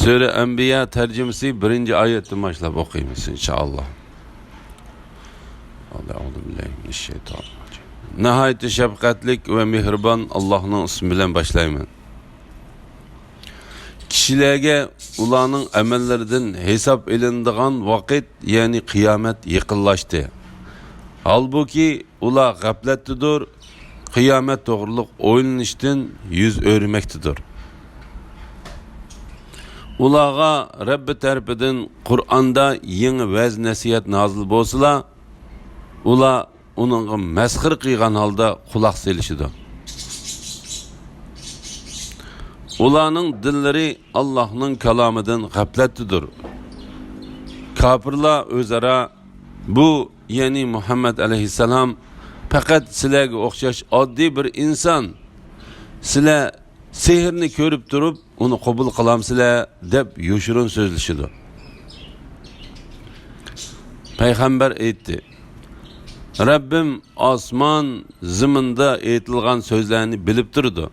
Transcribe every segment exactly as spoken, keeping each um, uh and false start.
سۈرە ئەنبىيا تەرجىمىسى بىرىنچى ئايەتتىن باشلاپ ئوقۇيمىز، ئىنشائاللا. ناھايىتى شەپقەتلىك ۋە مېھرىبان ئاللاھنىڭ ئىسمى بىلەن باشلايمەن. كىشىلەرگە ئۇلارنىڭ ئەمەللىرىدىن ھېساب ئېلىنىدىغان ۋاقىت، يەنى قىيامەت يېقىنلاشتى. ھالبۇكى، ئۇلار غەپلەتتىدۇر، قىيامەت توغرۇلۇق ئويلىنىشتىن يۈز ئۆرۈمەكتىدۇر. ئۇلارغا رەببى تەرىپىدىن قۇرئاندا يېڭى ۋەز-نەسىھەت نازىل بولسىلا، ئۇلار ئۇنىڭغا مەسخىرە قىلغان ھالدا قۇلاق سېلىشىدۇ. ئۇلارنىڭ دىللىرى ئاللاھنىڭ كالامىدىن غەپلەتتىدۇر. كاپىرلار ئۆزئارا، بۇ، يەنى مۇھەممەد ئەلەيھىسسالام، پەقەت سىلەرگە ئوخشاش ئاددىي بىر ئىنسان. سىلەر سېھىرنى كۆرۈپ تۇرۇپ، ئۇنى قوبۇل قىلامسىلەر؟ دەپ يوشۇرۇن سۆزلىشىدۇ. پەيغەمبەر ئېيتتى، رەببىم ئاسمان، زېمىندا ئېيتىلغان سۆزلەرنى بىلىپ تۇرىدۇ.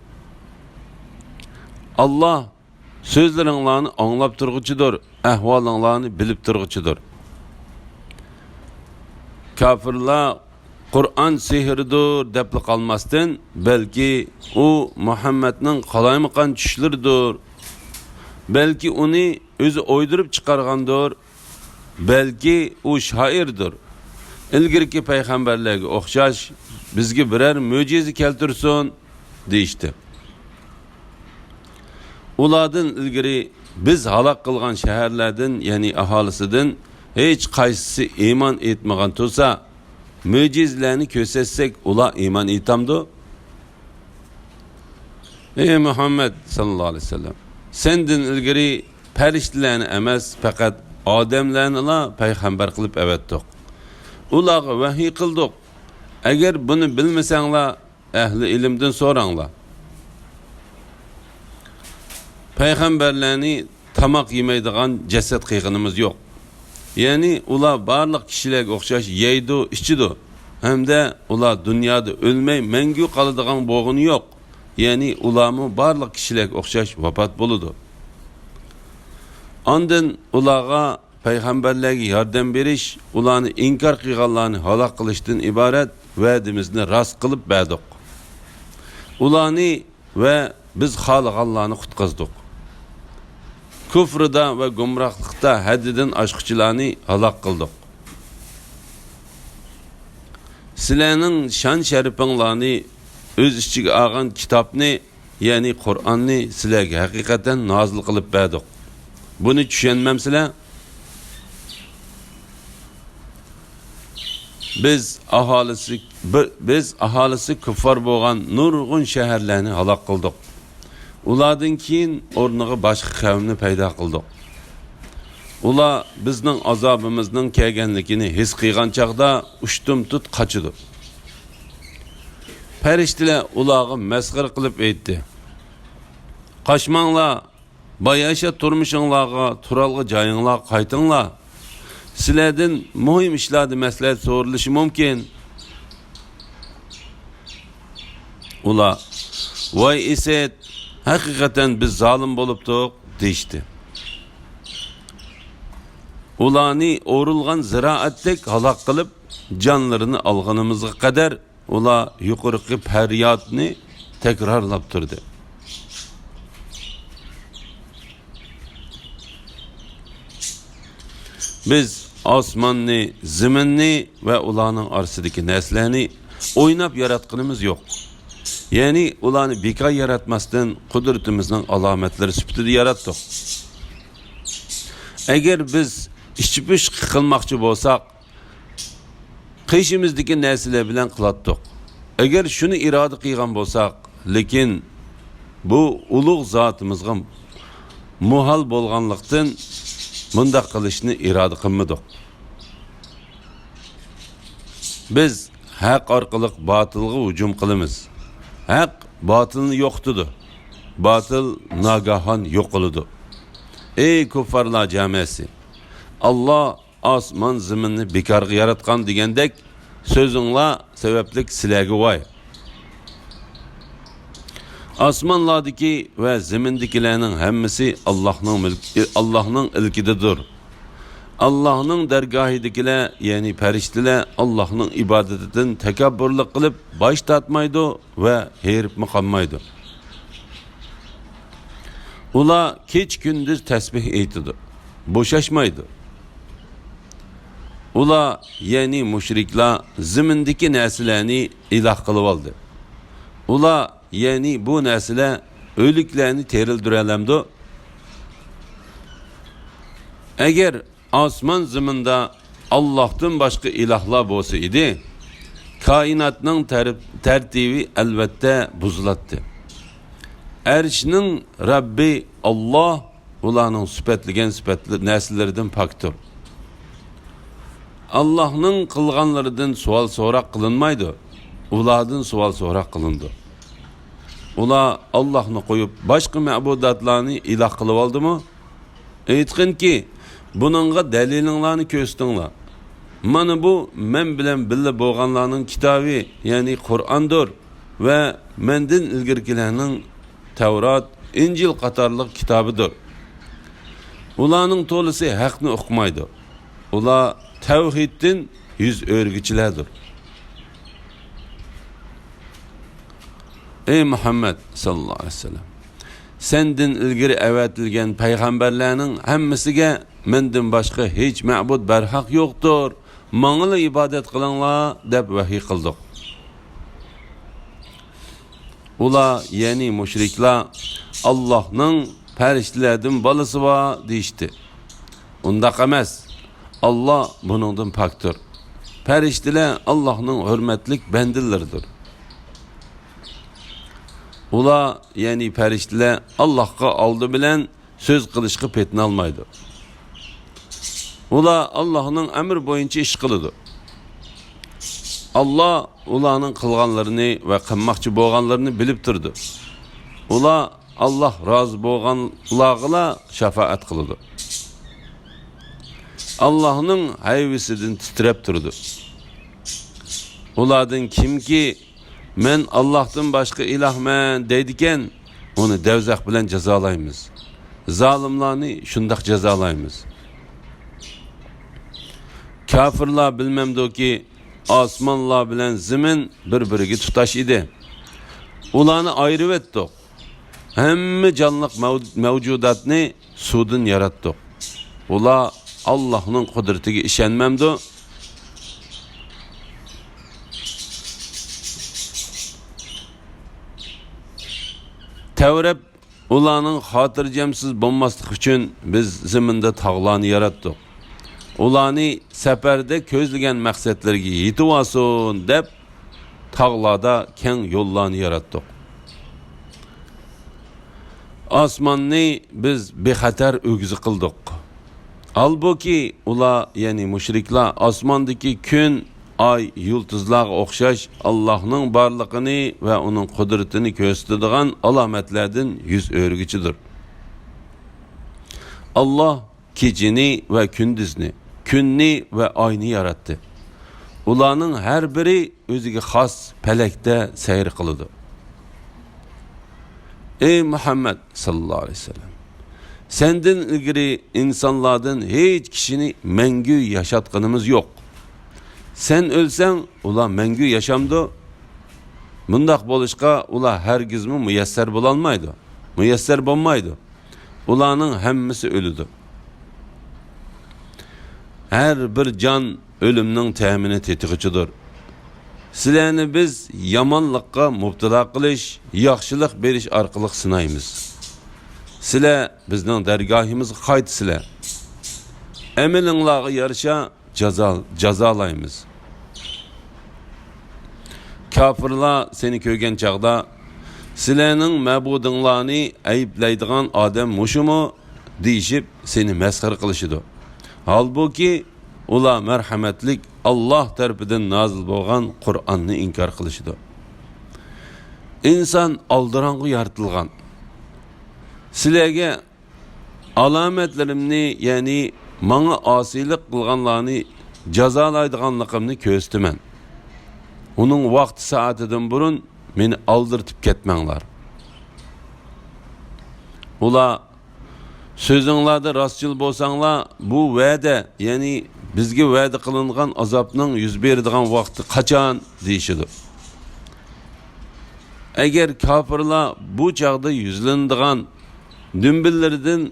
ئاللا سۆزلىرىڭلارنى ئاڭلاپ تۇرغۇچىدۇر، ئەھۋالىڭلارنى بىلىپ تۇرغۇچىدۇر. كاپىرلار قۇرئان سېھىردۇر دەپلا قالماستىن، بەلكى ئۇ مۇھەممەدنىڭ قالايمىقان چۈشلىرىدۇر، بەلكى ئۇنى ئۆزى ئويدۇرۇپ چىقارغاندۇر، بەلكى ئۇ شائىردۇر، ئىلگىرىكى پەيغەمبەرلەرگە ئوخشاش بىزگە بىرەر مۆجىزە كەلتۈرسۇن، دېيىشتى. ئۇلاردىن ئىلگىرى بىز ھالاك قىلغان شەھەرلەردىن، يەنى ئاھالىسىدىن ھېچ قايسىسى ئىمان ئېيتمىغان تۇرسا، مۆجىزىلەرنى كۆرسەتسەك، ئۇلار ئىمان ئېيتامدۇ؟ ئەي مۇھەممەد ساللاللاھۇ ئەلەيھى ۋەسەللەم، سەندىن ئىلگىرى پەرىشتىلەرنى ئەمەس، پەقەت ئادەملەرنىلا پەيغەمبەر قىلىپ ئەۋەتتۇق. ئۇلارغا ۋەھىي قىلدۇق. ئەگەر بۇنى بىلمىسەڭلار، ئەھلى ئىلىمدىن سوراڭلار. پەيغەمبەرلەرنى تاماق يېمەيدىغان جەسەت قىلغىنىمىز يوق. يەنى ئۇلار بارلىق كىشىلەرگە ئوخشاش يەيدۇ، ئىچىدۇ. ھەمدە ئۇلار دۇنيادا ئۆلمەي مەڭگۈ قالىدىغان بولغىنى يوق. يەنى ئۇلارمۇ بارلىق كىشىلەرگە ئوخشاش ۋاپات بولىدۇ. ئاندىن ئۇلارغا پەيغەمبەرلەرگە ياردەم بېرىش، ئۇلارنى ئىنكار قىلغانلارنى ھالاك قىلىشتىن ئىبارەت ۋەدىمىزنى راست قىلىپ بەردۇق. ئۇلارنى ۋە بىز خالىغانلارنى قۇتقۇزدۇق. كۇفرىدا ۋە گۇمراھلىقتا ھەددىدىن ئاشقۇچىلارنى ھالاك قىلدۇق. سىلەرنىڭ شان-شەرىپىڭلارنى ئۆز ئىچىگە ئالغان كىتابنى، يەنى قۇرئاننى سىلەرگە ھەقىقەتەن نازىل قىلىپ بەردۇق. بۇنى چۈشەنمەمسىلەر؟ بىز ئاھالىسى، بىر، بىز ئاھالىسى كۇففار بولغان نۇرغۇن شەھەرلەرنى ھالاك قىلدۇق. ئۇلاردىن كېيىن ئورنىغا باشقا قەۋمنى پەيدا قىلدۇق. ئۇلار بىزنىڭ ئازابىمىزنىڭ كەلگەنلىكىنى ھېس قىلغان چاغدا ئۇشتۇمتۇت قاچىدۇ. پەرىشتىلەر ئۇلارغا مەسخىرە قىلىپ ئېيتتى، قاچماڭلار، باياشات تۇرمۇشۇڭلارغا، تۇرالغۇ جايىڭلارغا قايتىڭلار. سىلەردىن مۇھىم ئىشلاردا مەسلىھەت سورىلىشى مۇمكىن. ئۇلار، ۋاي ئىسىت، ھەقىقەتەن بىز زالىم بولۇپتۇق، دېيىشتى. ئۇلارنى ئورۇلغان زىرائەتتەك ھالاك قىلىپ، جانلىرىنى ئالغىنىمىزغا قەدەر ئۇلار يۇقىرىقى پەريادنى تەكرارلاپ تۇردى. بىز ئاسماننى، زېمىننى ۋە ئۇلارنىڭ ئارىسىدىكى نەرسىلەرنى ئويناپ ياراتقىنىمىز يوق. يەنى ئۇلارنى بىكار ياراتماستىن، قۇدرىتىمىزنىڭ ئالامەتلىرى سۈپىتىدە ياراتتۇق. ئەگەر بىز ئىچ پۇشۇق قىلماقچى بولساق، قېشىمىزدىكى نەرسىلەر بىلەن قىلاتتۇق. ئەگەر شۇنى ئىرادە قىلغان بولساق، لېكىن بۇ ئۇلۇغ زاتىمىزغا مۇھال بولغانلىقتىن، مۇنداق قىلىشنى ئىرادە قىلمىدۇق. بىز ھەق ئارقىلىق باتىلغا ھۇجۇم قىلىمىز. ھەق باتىلنى يوقىتىدۇ. باتىل ناگاھان يوقىلىدۇ. ئەي كۇففارلار جامەسى! ئاللا ئاسمان زېمىننى بىكارغا ياراتقان دېگەندەك، سۆزۈڭلار سەۋەبلىك سىلەرگە ۋاي. ئاسمانلاردىكى ۋە زېمىندىكىلەرنىڭ ھەممىسى ئاللاھنىڭ مۈلكى، ئاللاھنىڭ ئىلكىدىدۇر. ئاللاھنىڭ دەرگاھىدىكىلەر، يەنى پەرىشتىلەر ئاللاھنىڭ ئىبادىتىدىن تەكەببۇرلۇق قىلىپ باش تارتمايدۇ ۋە ھېرىپمۇ قالمايدۇ. ئۇلار كېچە-كۈندۈز تەسبىھ ئېيتىدۇ، بوشاشمايدۇ. ئۇلار، يەنى مۇشرىكلار زېمىندىكى نەرسىلەرنى ئىلاھ قىلىۋالدى. ئۇلار، يەنى بۇ نەرسىلەر ئۆلۈكلەرنى تىرىلدۈرەلەمدۇ؟ ئەگەر ئاسمان زېمىندا ئاللاھتىن باشقا ئىلاھلار بولسا ئىدى، كائىناتنىڭ تەر-، تەرتىبى ئەلۋەتتە بۇزۇلاتتى. ئەرشنىڭ رەببى ئاللاھ ئۇلارنىڭ سۈپەتلىگەن سۈپەتلىرى، نەرسىلىرىدىن پاكتۇر. ئاللاھنىڭ قىلغانلىرىدىن سوئال-سوراق قىلىنمايدۇ، ئۇلاردىن سوئال-سوراق قىلىنىدۇ. ئۇلار ئاللاھنى قويۇپ باشقا مەبۇداتلارنى ئىلاھ قىلىۋالدىمۇ؟ ئېيتقىنكى، بۇنىڭغا دەلىلىڭلارنى كۆرسىتىڭلار. مانا بۇ مەن بىلەن بىللە بولغانلارنىڭ كىتابى، يەنى قۇرئاندۇر ۋە مەندىن ئىلگىرىكىلەرنىڭ تەۋرات، ئىنجىل قاتارلىق كىتابىدۇر. ئۇلارنىڭ تولىسى ھەقنى ئۇقمايدۇ. ئۇلار تەۋھىدتىن يۈز ئۆرۈگۈچىلەردۇر. ئەي مۇھەممەد ساللاللاھۇ ئەلەيھى ۋەسەللەم، سەندىن ئىلگىرى ئەۋەتىلگەن پەيغەمبەرلەرنىڭ ھەممىسىگە مەندىن باشقا ھېچ مەبۇد بەرھەق يوقتۇر، ماڭىلا ئىبادەت قىلىڭلار دەپ ۋەھىي قىلدۇق. ئۇلار، يەنى مۇشرىكلار، ئاللاھنىڭ پەرىشتىلەردىن بالىسى بار دېيىشتى. ئۇنداق ئەمەس. ئاللاھ بۇنىڭدىن پاكتۇر. پەرىشتىلەر ئاللاھنىڭ ھۆرمەتلىك بەندىلىرىدۇر. ئۇلار، يەنى پەرىشتىلەر، ئاللاھقا ئالدى بىلەن سۆز قىلىشقا پېتىنالمايدۇ. ئۇلار ئاللاھنىڭ ئەمرى بويىچە ئىش قىلىدۇ. ئاللاھ ئۇلارنىڭ قىلغانلىرىنى ۋە قىلماقچى بولغانلىرىنى بىلىپ تۇرىدۇ. ئۇلار ئاللاھ رازى بولغانلارغىلا شاپائەت قىلىدۇ. ئاللاھنىڭ ھەيۋىسىدىن تىترەپ تۇرىدۇ. ئۇلاردىن كىمكى، «مەن ئاللاھتىن باشقا ئىلاھمەن» دەيدىكەن، ئۇنى دەۋزەخ بىلەن جازالايمىز. زالىملارنى شۇنداق جازالايمىز. كاپىرلار بىلمەمدۇكى، ئاسمانلار بىلەن زېمىن بىر-بىرىگە تۇتاش ئىدى. ئۇلارنى ئايرىۋەتتۇق. ھەممە جانلىق مەۋ-، مەۋجۇداتنى سۇدىن ياراتتۇق. ئۇلار ئاللاھنىڭ قۇدرىتىگە ئىشەنمەمدۇ؟ تەۋرەپ، ئۇلارنىڭ خاتىرجەمسىز بولماسلىقى ئۈچۈن بىز زېمىندا تاغلارنى ياراتتۇق. ئۇلارنى سەپەردە كۆزلىگەن مەقسەتلىرىگە يېتىۋالسۇن دەپ، تاغلاردا كەڭ يوللارنى ياراتتۇق. ئاسماننى بىز بىخەتەر ئۆگزە قىلدۇق. ھالبۇكى، ئۇلار، يەنى مۇشرىكلار، ئاسماندىكى كۈن، ئاي، يۇلتۇزلارغا ئوخشاش ئاللاھنىڭ بارلىقىنى ۋە ئۇنىڭ قۇدرىتىنى كۆرسىتىدىغان ئالامەتلەردىن يۈز ئۆرۈگۈچىدۇر. ئاللاھ كېچىنى ۋە كۈندۈزنى، كۈننى ۋە ئاينى ياراتتى. ئۇلارنىڭ ھەر بىرى ئۆزىگە خاس پەلەكتە سەير قىلىدۇ. ئەي مۇھەممەد ساللاللاھۇ ئەلەيھى ۋەسەللەم، سەندىن ئىلگىرى ئىنسانلاردىن ھېچ كىشىنى مەڭگۈ ياشاتقىنىمىز يوق. سەن ئۆلسەڭ، ئۇلار مەڭگۈ ياشامدۇ؟ بۇنداق بولۇشقا ئۇلار ھەرگىزمۇ مۇيەسسەر بولالمايدۇ، مۇيەسسەر بولمايدۇ. ئۇلارنىڭ ھەممىسى ئۆلىدۇ. ھەر بىر جان ئۆلۈمنىڭ تەمىنى تېتىغۇچىدۇر. سىلەرنى بىز يامانلىققا مۇپتىلا قىلىش، ياخشىلىق بېرىش ئارقىلىق سىنايمىز. سىلەر بىزنىڭ دەرگاھىمىزغا قايتىسىلەر. ئەمىلىڭلارغا يارىشا جازا-، جازالايمىز. كاپىرلار سېنى كۆرگەن چاغدا، «سىلەرنىڭ مەبۇدۇڭلارنى ئەيىبلەيدىغان ئادەم مۇشۇمۇ؟» دېيىشىپ، سېنى مەسخىرە قىلىشىدۇ. ھالبۇكى، ئۇلار مەرھەمەتلىك ئاللاھ تەرىپىدىن نازىل بولغان قۇرئاننى ئىنكار قىلىشىدۇ. ئىنسان ئالدىراڭغۇ يارىتىلغان. سىلەرگە ئالامەتلىرىمنى، يەنى ماڭا ئاسىيلىق قىلغانلارنى جازالايدىغانلىقىمنى كۆرسىتىمەن. ئۇنىڭ ۋاقتى سائىتىدىن بۇرۇن مېنى ئالدىرىتىپ كەتمەڭلار. ئۇلار، سۆزۈڭلاردا راستچىل بولساڭلار، بۇ ۋەدە، يەنى بىزگە ۋەدە قىلىنغان ئازابنىڭ يۈز بېرىدىغان ۋاقتى قاچان؟ دېيىشىدۇ. ئەگەر كاپىرلار بۇ چاغدا يۈزلىنىدىغان دۈمبىلىرىدىن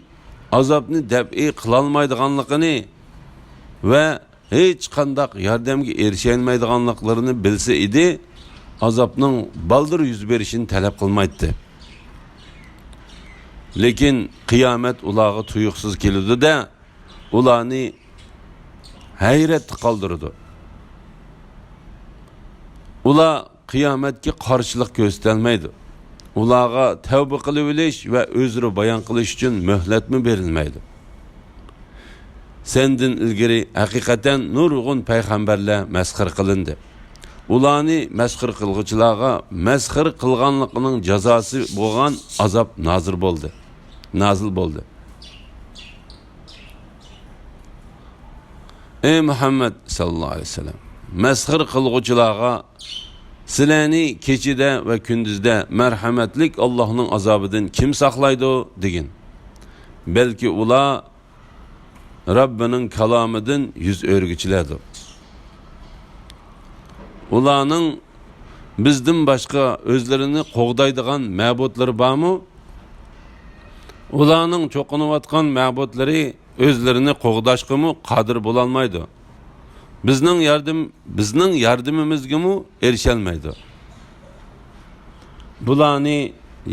ئازابنى دەپئى قىلالمايدىغانلىقىنى ۋە ھېچقانداق ياردەمگە ئېرىشەلمەيدىغانلىقلىرىنى بىلسە ئىدى، ئازابنىڭ بالدۇر يۈز بېرىشىنى تەلەپ قىلمايتتى. لېكىن قىيامەت ئۇلارغا تۇيۇقسىز كېلىدۇ-دە، ئۇلارنى ھەيرەتتە قالدۇرىدۇ. ئۇلار قىيامەتكە قارشىلىق كۆرسىتەلمەيدۇ. ئۇلارغا تەۋبە قىلىۋېلىش ۋە ئۆزرە بايان قىلىش ئۈچۈن مۆھلەتمۇ بېرىلمەيدۇ. سەندىن ئىلگىرى ھەقىقەتەن نۇرغۇن پەيغەمبەرلەر مەسخىرە قىلىندى. ئۇلارنى مەسخىرە قىلغۇچىلارغا مەسخىرە قىلغانلىقىنىڭ جازاسى بولغان ئازاب نازىل بولدى. نازىل بولدى. ئەي مۇھەممەد ساللاللاھۇ ئەلەيھى ۋەسەللەم، مەسخىرە قىلغۇچىلارغا، سىلەرنى كېچىدە ۋە كۈندۈزدە مەرھەمەتلىك ئاللاھنىڭ ئازابىدىن كىم ساقلايدۇ؟ دېگىن. بەلكى ئۇلار رەببىنىڭ كالامىدىن يۈز ئۆرۈگۈچىلەردۇر. ئۇلارنىڭ بىزدىن باشقا ئۆزلىرىنى قوغدايدىغان مەبۇدلىرى بارمۇ؟ ئۇلارنىڭ چوقۇنۇۋاتقان مەبۇدلىرى ئۆزلىرىنى قوغداشقىمۇ قادىر بولالمايدۇ. بىزنىڭ ياردىم-، بىزنىڭ ياردىمىمىزگىمۇ ئېرىشەلمەيدۇ. بۇلارنى،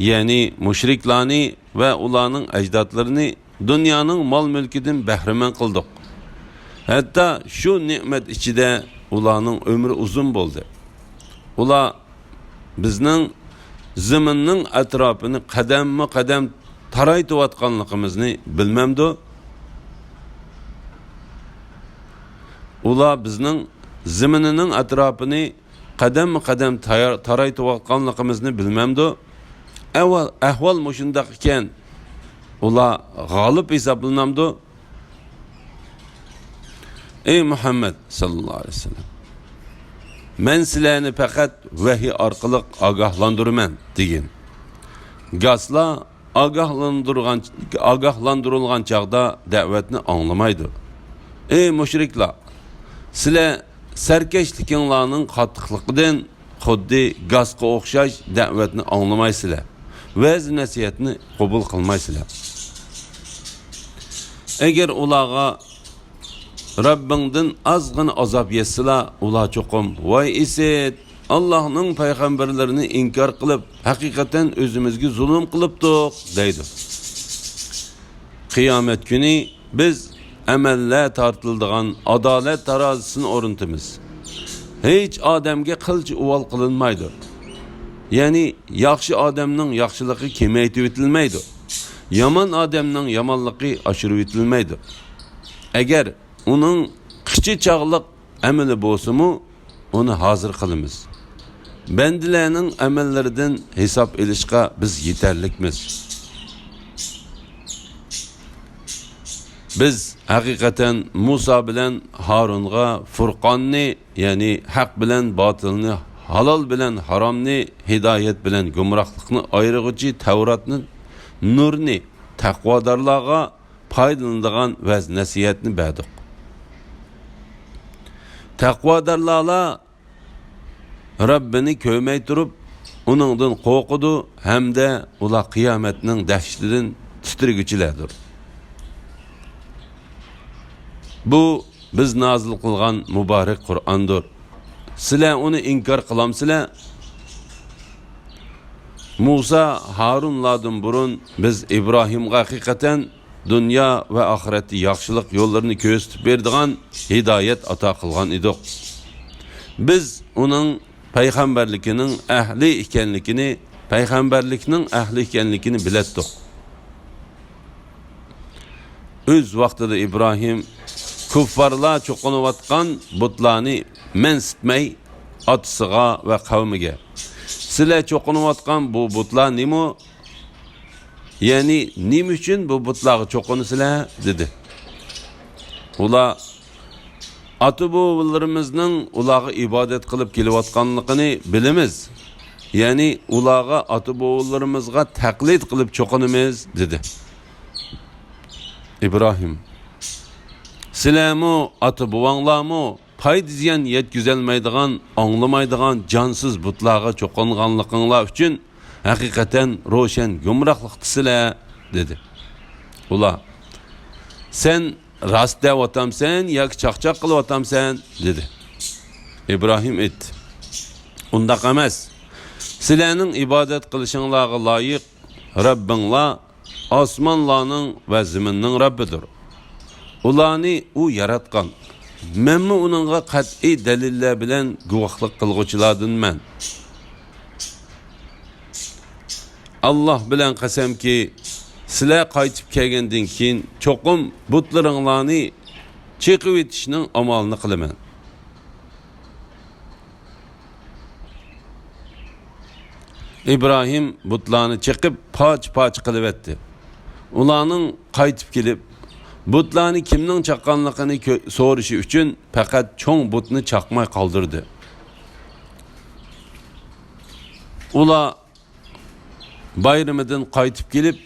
يەنى مۇشرىكلارنى ۋە ئۇلارنىڭ ئەجدادلىرىنى دۇنيانىڭ مال-مۈلكىدىن بەھرىمەن قىلدۇق. ھەتتا شۇ نېمەت ئىچىدە ئۇلارنىڭ ئۆمرى ئۇزۇن بولدى. ئۇلار بىزنىڭ زېمىننىڭ ئەتراپىنى قەدەممۇ قەدەم تارايتىۋاتقانلىقىمىزنى بىلمەمدۇ؟ ئۇلار بىزنىڭ زېمىنىنىڭ ئەتراپىنى قەدەممۇ قەدەم تايار-، تارايتىۋاتقانلىقىمىزنى بىلمەمدۇ؟ ئەھۋال، ئەھۋال مۇشۇنداق ئىكەن، ئۇلار غالىب ھېسابلىنامدۇ؟ ئەي مۇھەممەد ساللاللاھۇ ئەلەيھى ۋەسەللەم، مەن سىلەرنى پەقەت ۋەھىي ئارقىلىق ئاگاھلاندۇرىمەن، دېگىن. گاسلار ئاگاھلاندۇرغان، ئاگاھلاندۇرۇلغان چاغدا دەۋەتنى ئاڭلىمايدۇ. ئەي مۇشرىكلار، سىلەر سەركەشلىكىڭلارنىڭ قاتتىقلىقىدىن خۇددى گاسقا ئوخشاش دەۋەتنى ئاڭلىمايسىلەر، ۋەز-نەسىھەتنى قوبۇل قىلمايسىلەر. ئەگەر ئۇلارغا رەببىڭدىن ئازغىنە ئازاب يەتسىلا، ئۇلار چوقۇم، ۋاي ئىسىت، ئاللاھنىڭ پەيغەمبەرلىرىنى ئىنكار قىلىپ، ھەقىقەتەن ئۆزىمىزگە زۇلۇم قىلىپتۇق، دەيدۇ. قىيامەت كۈنى بىز ئەمەللەر تارتىلىدىغان ئادالەت تارازىسىنى ئورنىتىمىز. ھېچ ئادەمگە قىلچە ئۇۋال قىلىنمايدۇ. يەنى ياخشى ئادەمنىڭ ياخشىلىقى كېمەيتىۋېتىلمەيدۇ. يامان ئادەمنىڭ يامانلىقى ئاشۇرۇۋېتىلمەيدۇ. ئەگەر ئۇنىڭ قىچا چاغلىق ئەمىلى بولسىمۇ، ئۇنى ھازىر قىلىمىز. بەندىلەرنىڭ ئەمەللىرىدىن ھېساب ئېلىشقا بىز يېتەرلىكمىز. بىز ھەقىقەتەن مۇسا بىلەن ھارۇنغا فۇرقاننى، يەنى ھەق بىلەن باتىلنى، ھالال بىلەن ھارامنى، ھىدايەت بىلەن گۇمراھلىقنى ئايرىغۇچى تەۋراتنى، نۇرنى، تەقۋادارلارغا پايدىلىنىدىغان ۋەز-نەسىھەتنى بەردۇق. تەقۋادارلارلا رەببىنى كۆرمەي تۇرۇپ، ئۇنىڭدىن قورقىدۇ ھەمدە ئۇلار قىيامەتنىڭ دەھشىتىدىن تىترىگۈچىلەردۇر. بۇ بىز نازىل قىلغان مۇبارەك قۇرئاندۇر. سىلەر ئۇنى ئىنكار قىلامسىلەر؟ مۇسا، ھارۇنلاردىن بۇرۇن بىز ئىبراھىمغا ھەقىقەتەن دۇنيا ۋە ئاخىرەتتە ياخشىلىق يوللىرىنى كۆرسىتىپ بېرىدىغان ھىدايەت ئاتا قىلغان ئىدۇق. بىز ئۇنىڭ پەيغەمبەرلىكىنىڭ ئەھلى ئىكەنلىكىنى، پەيغەمبەرلىكنىڭ ئەھلى ئىكەنلىكىنى بىلەتتۇق. ئۆز ۋاقتىدا ئىبراھىم كۇففارلار چوقۇنۇۋاتقان بۇتلارنى مەنسىتمەي، ئاتىسىغا ۋە قەۋمىگە، سىلەر چوقۇنۇۋاتقان بۇ بۇتلار نېمە؟ يەنى نېمە ئۈچۈن بۇ بۇتلارغا چوقۇنىسىلەر؟ دېدى. ئۇلار، ئاتا-بوۋىلىرىمىزنىڭ ئۇلارغا ئىبادەت قىلىپ كېلىۋاتقانلىقىنى بىلىمىز. يەنى ئۇلارغا، ئاتا-بوۋىلىرىمىزغا تەقلىد قىلىپ چوقۇنىمىز، دېدى. ئىبراھىم، سىلەرمۇ، ئاتا-بوۋاڭلارمۇ پايدا-زىيان يەتكۈزەلمەيدىغان، ئاڭلىمايدىغان جانسىز بۇتلارغا چوقۇنغانلىقىڭلار ئۈچۈن ھەقىقەتەن روشەن گۇمراھلىقتىسىلەر، دېدى. ئۇلار، سەن راست دەۋاتامسەن ياكى چاقچاق قىلىۋاتامسەن؟ دېدى. ئىبراھىم ئېيتتى، ئۇنداق ئەمەس. سىلەرنىڭ ئىبادەت قىلىشىڭلارغا لايىق رەببىڭلار ئاسمانلارنىڭ ۋە زېمىننىڭ رەببىدۇر. ئۇلارنى ئۇ ياراتقان. مەنمۇ ئۇنىڭغا قەتئىي دەلىللەر بىلەن گۇۋاھلىق قىلغۇچىلاردىنمەن. ئاللاھ بىلەن قەسەمكى، سىلەر قايتىپ كەلگەندىن كېيىن چوقۇم بۇتلىرىڭلارنى چېقىۋېتىشنىڭ ئامالىنى قىلىمەن. ئىبراھىم بۇتلارنى چېقىپ پارچە-پارچە قىلىۋەتتى. ئۇلارنىڭ قايتىپ كېلىپ، بۇتلارنى كىمنىڭ چاققانلىقىنى كۆ-، سورىشى ئۈچۈن پەقەت چوڭ بۇتنى چاقماي قالدۇردى. ئۇلار بايرىمىدىن قايتىپ كېلىپ،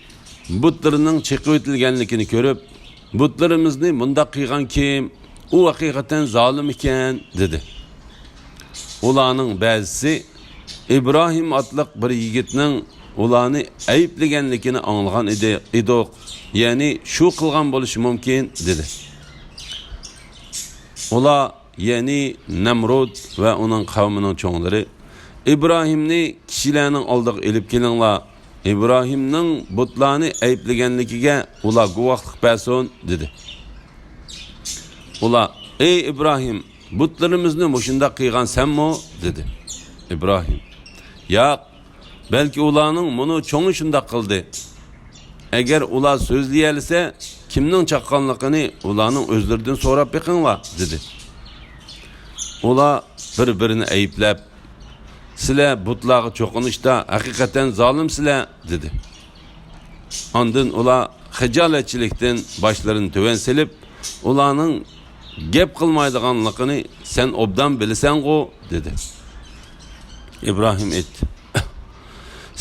بۇتلىرىنىڭ چېقىۋېتىلگەنلىكىنى كۆرۈپ، بۇتلىرىمىزنى مۇنداق قىلغان كىم؟ ئۇ ھەقىقەتەن زالىم ئىكەن، دېدى. ئۇلارنىڭ بەزىسى ئىبراھىم ئاتلىق بىر يىگىتنىڭ ئۇلارنى ئەيىبلىگەنلىكىنى ئاڭلىغان ئىدى، ئىدۇق، يەنى شۇ قىلغان بولۇشى مۇمكىن، دېدى. ئۇلار، يەنى نەمرۇد ۋە ئۇنىڭ قەۋمىنىڭ چوڭلىرى، ئىبراھىمنى كىشىلەرنىڭ ئالدىغا ئېلىپ كېلىڭلار، ئىبراھىمنىڭ بۇتلارنى ئەيىبلىگەنلىكىگە ئۇلار گۇۋاھلىق بەرسۇن، دېدى. ئۇلار، ئەي ئىبراھىم، بۇتلىرىمىزنى مۇشۇنداق قىلغان سەنمۇ؟ دېدى. ئىبراھىم، ياق، بەلكى ئۇلارنىڭ مۇنۇ چوڭى شۇنداق قىلدى. ئەگەر ئۇلار سۆزلىيەلىسە، كىمنىڭ چاققانلىقىنى ئۇلارنىڭ ئۆزلىرىدىن سوراپ بېقىڭلار، دېدى. ئۇلار بىر-بىرىنى ئەيىبلەپ، سىلەر بۇتلارغا چوقۇنۇشتا ھەقىقەتەن زالىمسىلەر، دېدى. ئاندىن ئۇلار خىجالەتچىلىكتىن باشلىرىنى تۆۋەن سېلىپ، ئۇلارنىڭ گەپ قىلمايدىغانلىقىنى سەن ئوبدان بىلىسەنغۇ؟ دېدى. ئىبراھىم ئېيتتى،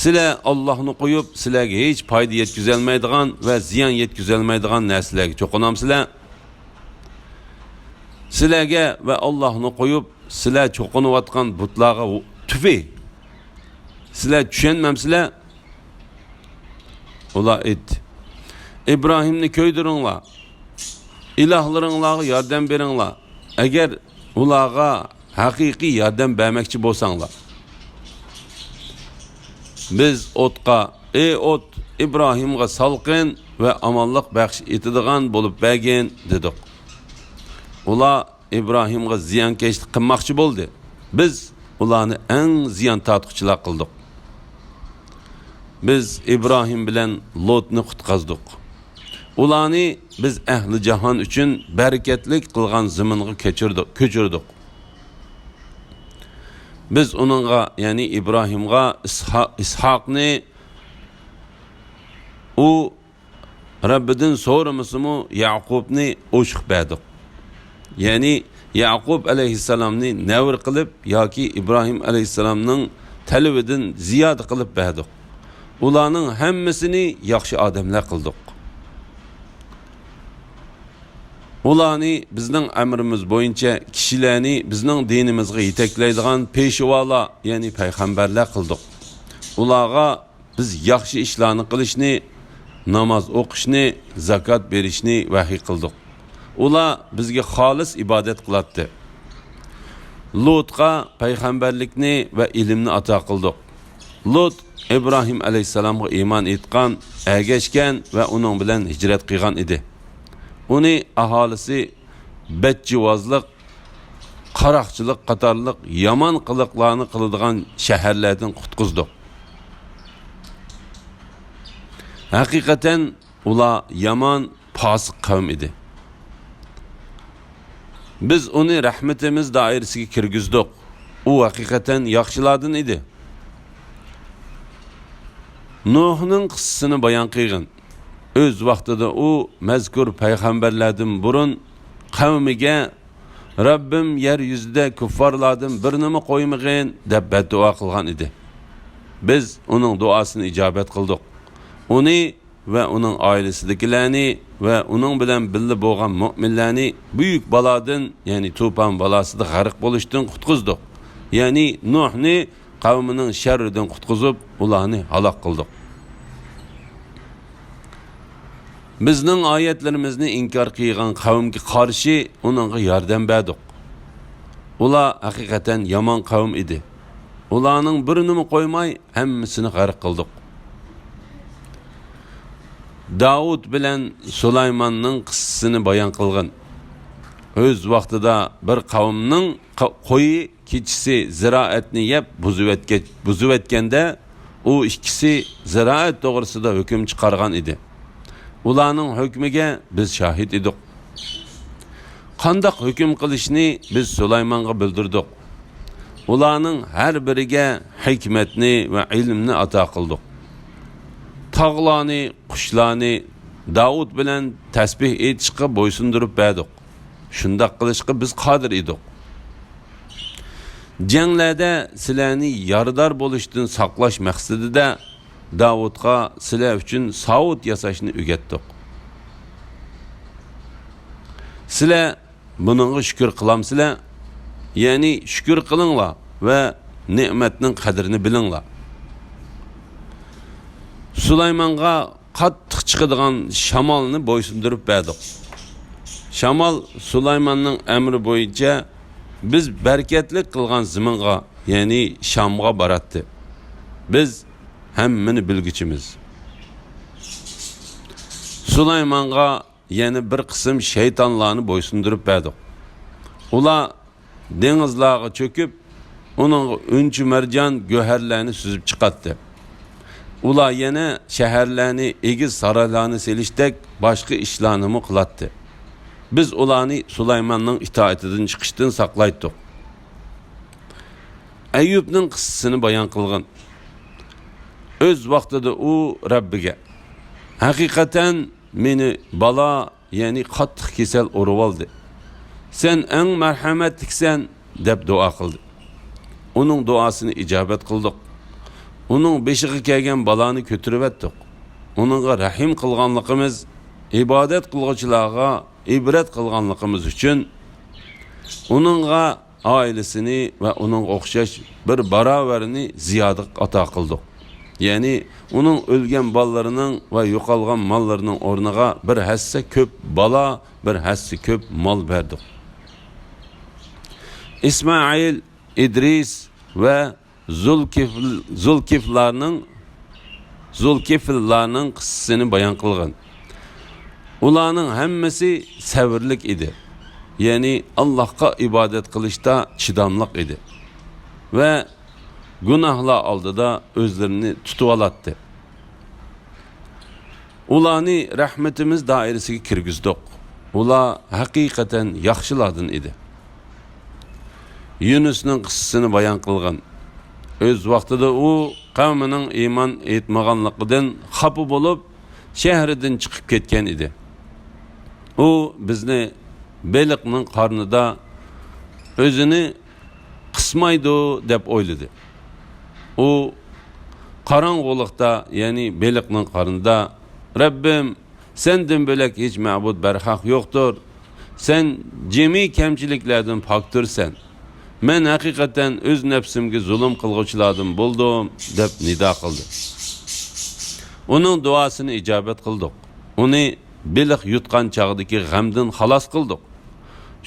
سىلەر ئاللاھنى قويۇپ، سىلەرگە ھېچ پايدا يەتكۈزەلمەيدىغان ۋە زىيان يەتكۈزەلمەيدىغان نەرسىلەرگە چوقۇنامسىلەر؟ سىلەرگە ۋە ئاللاھنى قويۇپ، سىلەر چوقۇنۇۋاتقان بۇتلارغا تۈفى! سىلەر چۈشەنمەمسىلەر؟ ئۇلار ئېيتتى، ئىبراھىمنى كۆيدۈرۈڭلار، ئىلاھلىرىڭلارغا ياردەم بېرىڭلار، ئەگەر ئۇلارغا ھەقىقىي ياردەم بەرمەكچى بولساڭلار. بىز ئوتقا، ئەي ئوت، ئىبراھىمغا سالقىن ۋە ئامانلىق بەخش ئېتىدىغان بولۇپ بەرگىن، دېدۇق. ئۇلار ئىبراھىمغا زىيانكەشلىك قىلماقچى بولدى. بىز ئۇلارنى ئەڭ زىيان تارتقۇچىلار قىلدۇق. بىز ئىبراھىم بىلەن لوتنى قۇتقۇزدۇق. ئۇلارنى بىز ئەھلى جاھان ئۈچۈن بەرىكەتلىك قىلغان زېمىنغا كەچۈردۇق، كۆچۈردۇق. بىز ئۇنىڭغا، يەنى ئىبراھىمغا ئىسھا-، ئىسھاقنى، ئۇ رەببىدىن سورىمىسىمۇ، يەقۇبنى ئوشۇق بەردۇق. يەنى يەقۇب ئەلەيھىسسالامنى نەۋرە قىلىپ ياكى ئىبراھىم ئەلەيھىسسالامنىڭ تەلىپىدىن زىيادە قىلىپ بەردۇق. ئۇلارنىڭ ھەممىسىنى ياخشى ئادەملەر قىلدۇق. ئۇلارنى بىزنىڭ ئەمرىمىز بويىچە كىشىلەرنى بىزنىڭ دىنىمىزغا يېتەكلەيدىغان پېشۋالار، يەنى پەيغەمبەرلەر قىلدۇق. ئۇلارغا بىز ياخشى ئىشلارنى قىلىشنى، ناماز ئوقۇشنى، زاكات بېرىشنى ۋەھىي قىلدۇق. ئۇلار بىزگە خالىس ئىبادەت قىلاتتى. لۇتقا پەيغەمبەرلىكنى ۋە ئىلىمنى ئاتا قىلدۇق. لۇت ئىبراھىم ئەلەيھىسسالامغا ئىمان ئېيتقان، ئەگەشكەن ۋە ئۇنىڭ بىلەن ھىجرەت قىلغان ئىدى. ئۇنى ئاھالىسى بەتجىۋازلىق، قاراقچىلىق قاتارلىق يامان قىلىقلارنى قىلىدىغان شەھەرلەردىن قۇتقۇزدۇق. ھەقىقەتەن ئۇلار يامان، پاسىق قەۋم ئىدى. بىز ئۇنى رەھمىتىمىز دائىرىسىگە كىرگۈزدۇق. ئۇ ھەقىقەتەن ياخشىلاردىن ئىدى. نۇھنىڭ قىسسىسىنى بايان قىلغىن. ئۆز ۋاقتىدا ئۇ مەزكۇر پەيغەمبەرلەردىن بۇرۇن قەۋمىگە، رەببىم، يەر يۈزىدە كۇففارلاردىن بىرىنىمۇ قويمىغىن، دەپ بەددۇئا قىلغان ئىدى. بىز ئۇنىڭ دۇئاسىنى ئىجابەت قىلدۇق. ئۇنى ۋە ئۇنىڭ ئائىلىسىدىكىلەرنى ۋە ئۇنىڭ بىلەن بىللە بولغان مۆمىنلەرنى بۈيۈك بالادىن، يەنى توپان بالاسىدا غەرق بولۇشتىن قۇتقۇزدۇق. يەنى نۇھنى قەۋمىنىڭ شەررىدىن قۇتقۇزۇپ، ئۇلارنى ھالاك قىلدۇق. بىزنىڭ ئايەتلىرىمىزنى ئىنكار قىلغان قەۋمگە قارشى ئۇنىڭغا ياردەم بەردۇق. ئۇلار ھەقىقەتەن يامان قەۋم ئىدى. ئۇلارنىڭ بىرىنىمۇ قويماي، ھەممىسىنى غەرق قىلدۇق. داۋۇت بىلەن سۇلايماننىڭ قىسسىسىنى بايان قىلغىن. ئۆز ۋاقتىدا بىر قەۋمنىڭ قا-، قويى كېچىسى زىرائەتنى يەپ بۇزۇۋەتكە-، بۇزۇۋەتكەندە، ئۇ ئىككىسى زىرائەت توغرىسىدا ھۆكۈم چىقارغان ئىدى. ئۇلارنىڭ ھۆكمىگە بىز شاھىت ئىدۇق. قانداق ھۆكۈم قىلىشنى بىز سۇلايمانغا بىلدۈردۇق. ئۇلارنىڭ ھەر بىرىگە ھېكمەتنى ۋە ئىلىمنى ئاتا قىلدۇق. تاغلارنى، قۇشلارنى داۋۇت بىلەن تەسبىھ ئېيتىشقا بويسۇندۇرۇپ بەردۇق. شۇنداق قىلىشقا بىز قادىر ئىدۇق. جەڭلەردە سىلەرنى يارىدار بولۇشتىن ساقلاش مەقسىتىدە داۋۇتقا سىلەر ئۈچۈن ساۋۇت ياساشنى ئۆگەتتۇق. سىلەر بۇنىڭغا شۈكۈر قىلامسىلەر؟ يەنى شۈكۈر قىلىڭلار ۋە نېمەتنىڭ قەدرىنى بىلىڭلار. سۇلايمانغا قاتتىق چىقىدىغان شامالنى بويسۇندۇرۇپ بەردۇق. شامال سۇلايماننىڭ ئەمرى بويىچە بىز بەرىكەتلىك قىلغان زېمىنغا، يەنى شامغا باراتتى. بىز ھەممىنى بىلگۈچىمىز. سۇلايمانغا يەنە بىر قىسىم شەيتانلارنى بويسۇندۇرۇپ بەردۇق. ئۇلار دېڭىزلارغا چۆكۈپ، ئۇنىڭغا ئۈنچە مەرجان گۆھەرلەرنى سۈزۈپ چىقاتتى. ئۇلار يەنە شەھەرلەرنى، ئېگىز سارايلارنى سېلىشتەك باشقا ئىشلارنىمۇ قىلاتتى. بىز ئۇلارنى سۇلايماننىڭ ئىتائىتىدىن چىقىشتىن ساقلايتتۇق. ئەييۇبنىڭ قىسسىسىنى بايان قىلغىن. ئۆز ۋاقتىدا ئۇ رەببىگە، ھەقىقەتەن مېنى بالا، يەنى قاتتىق كېسەل ئۇرۇۋالدى. سەن ئەڭ مەرھەمەتلىكسەن، دەپ دۇئا قىلدى. ئۇنىڭ دۇئاسىنى ئىجابەت قىلدۇق. ئۇنىڭ بېشىغا كەلگەن بالانى كۆتۈرۈۋەتتۇق. ئۇنىڭغا رەھىم قىلغانلىقىمىز، ئىبادەت قىلغۇچىلارغا ئىبرەت قىلغانلىقىمىز ئۈچۈن، ئۇنىڭغا ئائىلىسىنى ۋە ئۇنىڭغا ئوخشاش بىر باراۋەرنى زىيادە ئاتا قىلدۇق. يەنى ئۇنىڭ ئۆلگەن بالىلىرىنىڭ ۋە يوقالغان ماللىرىنىڭ ئورنىغا بىر ھەسسە كۆپ بالا، بىر ھەسسە كۆپ مال بەردۇق. ئىسمائىل، ئىدرىس ۋە زۇلكىفل-، زۇلكىفلارنىڭ، زۇلكىفللارنىڭ قىسسىسىنى بايان قىلغىن. ئۇلارنىڭ ھەممىسى سەۋرلىك ئىدى. يەنى ئاللاھقا ئىبادەت قىلىشتا چىداملىق ئىدى ۋە گۇناھلار ئالدىدا ئۆزلىرىنى تۇتۇۋالاتتى. ئۇلارنى رەھمىتىمىز دائىرىسىگە كىرگۈزدۇق. ئۇلار ھەقىقەتەن ياخشىلاردىن ئىدى. يۇنۇسنىڭ قىسسىسىنى بايان قىلغىن. ئۆز ۋاقتىدا ئۇ قەۋمىنىڭ ئىمان ئېيتمىغانلىقىدىن خاپا بولۇپ، شەھىرىدىن چىقىپ كەتكەن ئىدى. ئۇ بىزنى بېلىقنىڭ قارنىدا ئۆزىنى قىسمايدۇ دەپ ئويلىدى. ئۇ قاراڭغۇلۇقتا، يەنى بېلىقنىڭ قارنىدا، رەببىم، سەندىن بۆلەك ھېچ مەبۇد بەرھەق يوقتۇر. سەن جىمى كەمچىلىكلەردىن پاكتۇرسەن. مەن ھەقىقەتەن ئۆز نەپسىمگە زۇلۇم قىلغۇچىلاردىن بولدۇم، دەپ نىدا قىلدى. ئۇنىڭ دۇئاسىنى ئىجابەت قىلدۇق. ئۇنى بېلىق يۇتقان چاغدىكى غەمدىن خالاس قىلدۇق.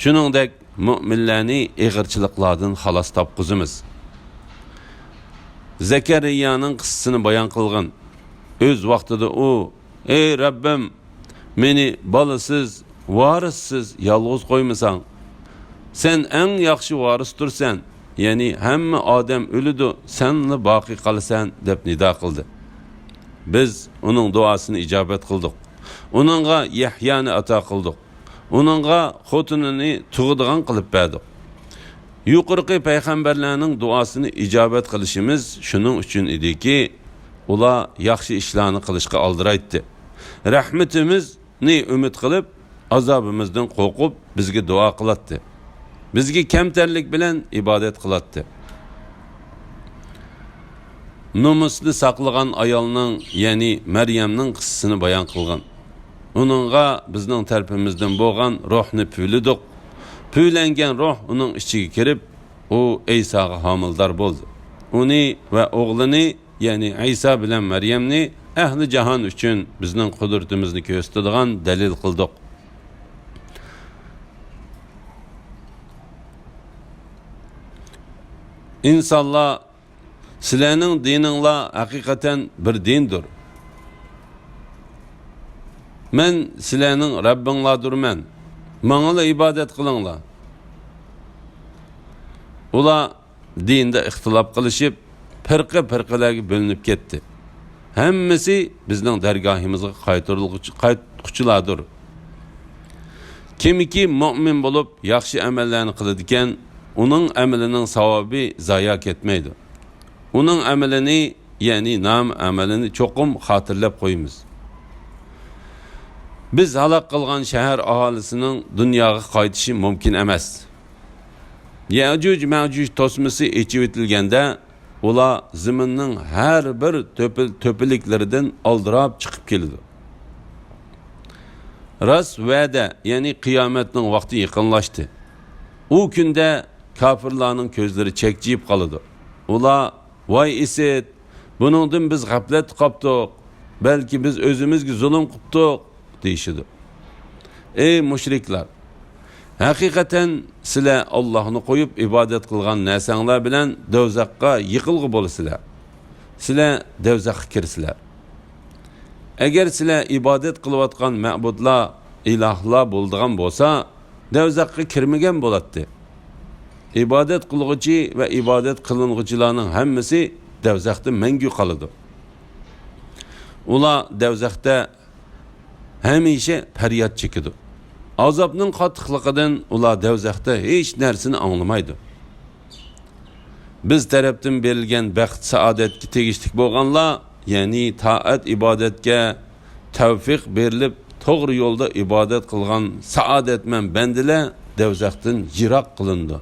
شۇنىڭدەك مۆمىنلەرنى ئېغىرچىلىقلاردىن خالاس تاپقۇزىمىز. زەكەرىيانىڭ قىسسىسىنى بايان قىلغىن. ئۆز ۋاقتىدا ئۇ، ئەي رەببىم، مېنى بالىسىز، ۋارىسسىز يالغۇز قويمىساڭ. سەن ئەڭ ياخشى ۋارىستۇرسەن، يەنى ھەممە ئادەم ئۆلىدۇ، سەنلا باقىي قالىسەن، دەپ نىدا قىلدى. بىز ئۇنىڭ دۇئاسىنى ئىجابەت قىلدۇق. ئۇنىڭغا يەھيانى ئاتا قىلدۇق. ئۇنىڭغا خوتۇنىنى تۇغىدىغان قىلىپ بەردۇق. يۇقىرىقى پەيغەمبەرلەرنىڭ دۇئاسىنى ئىجابەت قىلىشىمىز شۇنىڭ ئۈچۈن ئىدىكى، ئۇلار ياخشى ئىشلارنى قىلىشقا ئالدىرايتتى. رەھمىتىمىزنى ئۈمىد قىلىپ، ئازابىمىزدىن قورقۇپ، بىزگە دۇئا قىلاتتى. بىزگە كەمتەرلىك بىلەن ئىبادەت قىلاتتى. نومۇسنى ساقلىغان ئايالنىڭ، يەنى مەريەمنىڭ قىسسىسىنى بايان قىلغان. ئۇنىڭغا بىزنىڭ تەرىپىمىزدىن بولغان روھنى پۈۋلىدۇق. پۈۋلەنگەن روھ ئۇنىڭ ئىچىگە كىرىپ، ئۇ ئەيساغا ھامىلىدار بولدى. ئۇنى ۋە ئوغلىنى، يەنى ئەيسا بىلەن مەريەمنى ئەھلى جاھان ئۈچۈن بىزنىڭ قۇدرىتىمىزنى كۆرسىتىدىغان دەلىل قىلدۇق. ئىنسانلار، سىلەرنىڭ دىنىڭلار ھەقىقەتەن بىر دىندۇر. مەن سىلەرنىڭ رەببىڭلاردۇرمەن. ماڭىلا ئىبادەت قىلىڭلار. ئۇلار دىندا ئىختىلاپ قىلىشىپ، پىرقە-پىرقىلەرگە بۆلۈنۈپ كەتتى. ھەممىسى بىزنىڭ دەرگاھىمىزغا قايتۇرۇلغۇچى، قايتقۇچىلاردۇر. كىمكى مۆمىن بولۇپ، ياخشى ئەمەللەرنى قىلىدىكەن، ئۇنىڭ ئەمىلىنىڭ ساۋابى زايا كەتمەيدۇ. ئۇنىڭ ئەمىلىنى، يەنى نامە ئەمىلىنى چوقۇم خاتىرىلەپ قويىمىز. بىز ھالاك قىلغان شەھەر ئاھالىسىنىڭ دۇنياغا قايتىشى مۇمكىن ئەمەس. يەئجۇج مەئجۇج توسمىسى ئېچىۋېتىلگەندە، ئۇلار زېمىننىڭ ھەر بىر تۆپە-، تۆپىلىكلىرىدىن ئالدىراپ چىقىپ كېلىدۇ. راست ۋەدە، يەنى قىيامەتنىڭ ۋاقتى يېقىنلاشتى. ئۇ كۈندە كاپىرلارنىڭ كۆزلىرى چەكچىيىپ قالىدۇ. ئۇلار، ۋاي ئىسىت! بۇنىڭدىن بىز غەپلەتتە قاپتۇق. بەلكى بىز ئۆزىمىزگە زۇلۇم قىپتۇق، دېيىشىدۇ. ئەي مۇشرىكلار! ھەقىقەتەن سىلەر ئاللاھنى قويۇپ ئىبادەت قىلغان نەرسەڭلار بىلەن دوزاخقا يېقىلغۇ بولىسىلەر. سىلەر دوزاخقا كىرىسىلەر. ئەگەر سىلەر ئىبادەت قىلىۋاتقان مەبۇدلار، ئىلاھلار بولىدىغان بولسا، دوزاخقا كىرمىگەن بولاتتى. ئىبادەت قىلغۇچى ۋە ئىبادەت قىلىنغۇچىلارنىڭ ھەممىسى دوزاختا مەڭگۈ قالىدۇ. ئۇلار دوزاختا ھەمىشە پەرياد چېكىدۇ. ئازابنىڭ قاتتىقلىقىدىن ئۇلار دوزاختا ھېچ نەرسىنى ئاڭلىمايدۇ. بىز تەرەپتىن بېرىلگەن بەخت-سائادەتكە تېگىشلىك بولغانلار، يەنى تائەت-ئىبادەتكە تەۋفىق بېرىلىپ، توغرا يولدا ئىبادەت قىلغان سائادەتمەن بەندىلەر دوزاختىن يىراق قىلىنىدۇ.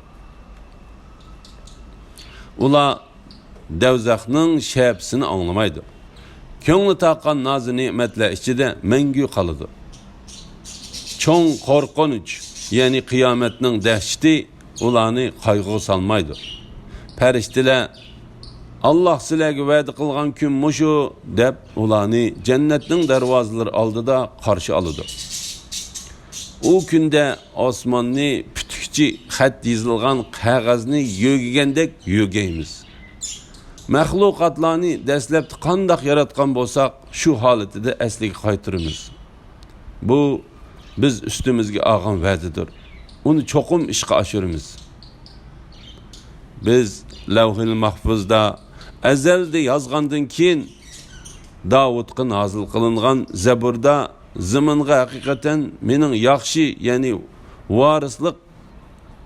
ئۇلار دوزاخنىڭ شەپىسىنى ئاڭلىمايدۇ. كۆڭلى تارتقان نازۇ نېمەتلەر ئىچىدە مەڭگۈ قالىدۇ. چوڭ قورقۇنچ، يەنى قىيامەتنىڭ دەھشىتى ئۇلارنى قايغۇغا سالمايدۇ. پەرىشتىلەر، «ئاللاھ سىلەرگە ۋەدە قىلغان كۈن مۇشۇ» دەپ، ئۇلارنى جەننەتنىڭ دەرۋازىلىرى ئالدىدا قارشى ئالىدۇ. ئۇ كۈندە ئاسماننى پۈتۈكچە خەت يېزىلغان قەغەزنى يۆگىگەندەك يۆگەيمىز. مەخلۇقاتلارنى دەسلەپتە قانداق ياراتقان بولساق، شۇ ھالىتىدە ئەسلىگە قايتۇرىمىز. بۇ بىز ئۈستىمىزگە ئالغان ۋەدىدۇر. ئۇنى چوقۇم ئىشقا ئاشۇرىمىز. بىز لەۋھىل مەھفۇزدا ئەزەلدە يازغاندىن كېيىن، داۋۇتقا نازىل قىلىنغان زەبۇردا زېمىنغا ھەقىقەتەن مېنىڭ ياخشى، يەنى ۋارىسلىق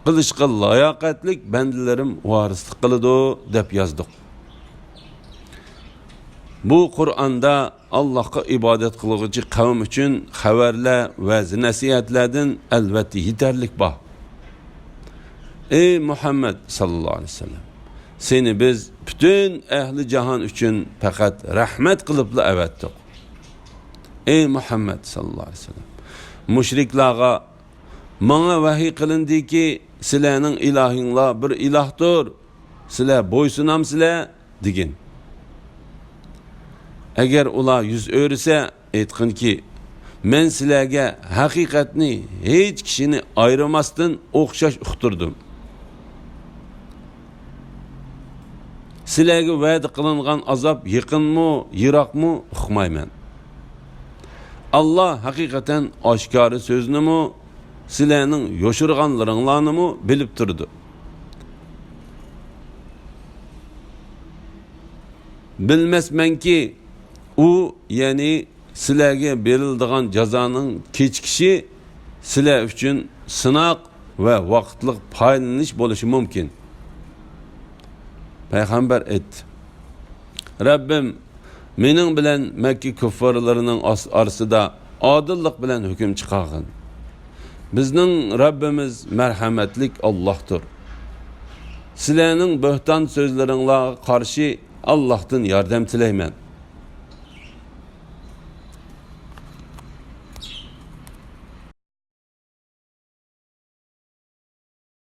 قىلىشقا لاياقەتلىك بەندىلىرىم ۋارىسلىق قىلىدۇ، دەپ يازدۇق. بۇ قۇرئاندا ئاللاھقا ئىبادەت قىلغۇچى قەۋم ئۈچۈن خەۋەرلەر، ۋەز-نەسىھەتلەردىن ئەلۋەتتە يېتەرلىك بار. ئەي مۇھەممەد ساللاللاھۇ ئەلەيھى ۋەسەللەم، سېنى بىز پۈتۈن ئەھلى جاھان ئۈچۈن پەقەت رەھمەت قىلىپلا ئەۋەتتۇق. ئەي مۇھەممەد ساللاللاھۇ ئەلەيھى ۋەسەللەم، مۇشرىكلارغا، «ماڭا ۋەھىي قىلىندىكى، سىلەرنىڭ ئىلاھىڭلار بىر ئىلاھتۇر، سىلەر بويسۇنامسىلەر؟» دېگىن. ئەگەر ئۇلار يۈز ئۆرۈسە، ئېيتقىنكى، «مەن سىلەرگە ھەقىقەتنى ھېچ كىشىنى ئايرىماستىن ئوخشاش ئۇقتۇردۇم. سىلەرگە ۋەدە قىلىنغان ئازاب يېقىنمۇ، يىراقمۇ ئۇقمايمەن. ئاللا ھەقىقەتەن ئاشكارا سۆزنىمۇ، سىلەرنىڭ يوشۇرغانلىرىڭلارنىمۇ بىلىپ تۇرىدۇ. بىلمەسمەنكى، ئۇ، يەنى سىلەرگە بېرىلىدىغان جازانىڭ كېچىكىشى سىلەر ئۈچۈن سىناق ۋە ۋاقىتلىق پايدىلىنىش بولۇشى مۇمكىن.» پەيغەمبەر ئېيتتى، «رەببىم، مېنىڭ بىلەن مەككە كۇففارلىرىنىڭ ئاس-، ئارىسىدا ئادىللىق بىلەن ھۆكۈم چىقارغىن. بىزنىڭ رەببىمىز مەرھەمەتلىك ئاللاھتۇر. سىلەرنىڭ بۆھتان سۆزلىرىڭلارغا قارشى ئاللاھتىن ياردەم تىلەيمەن.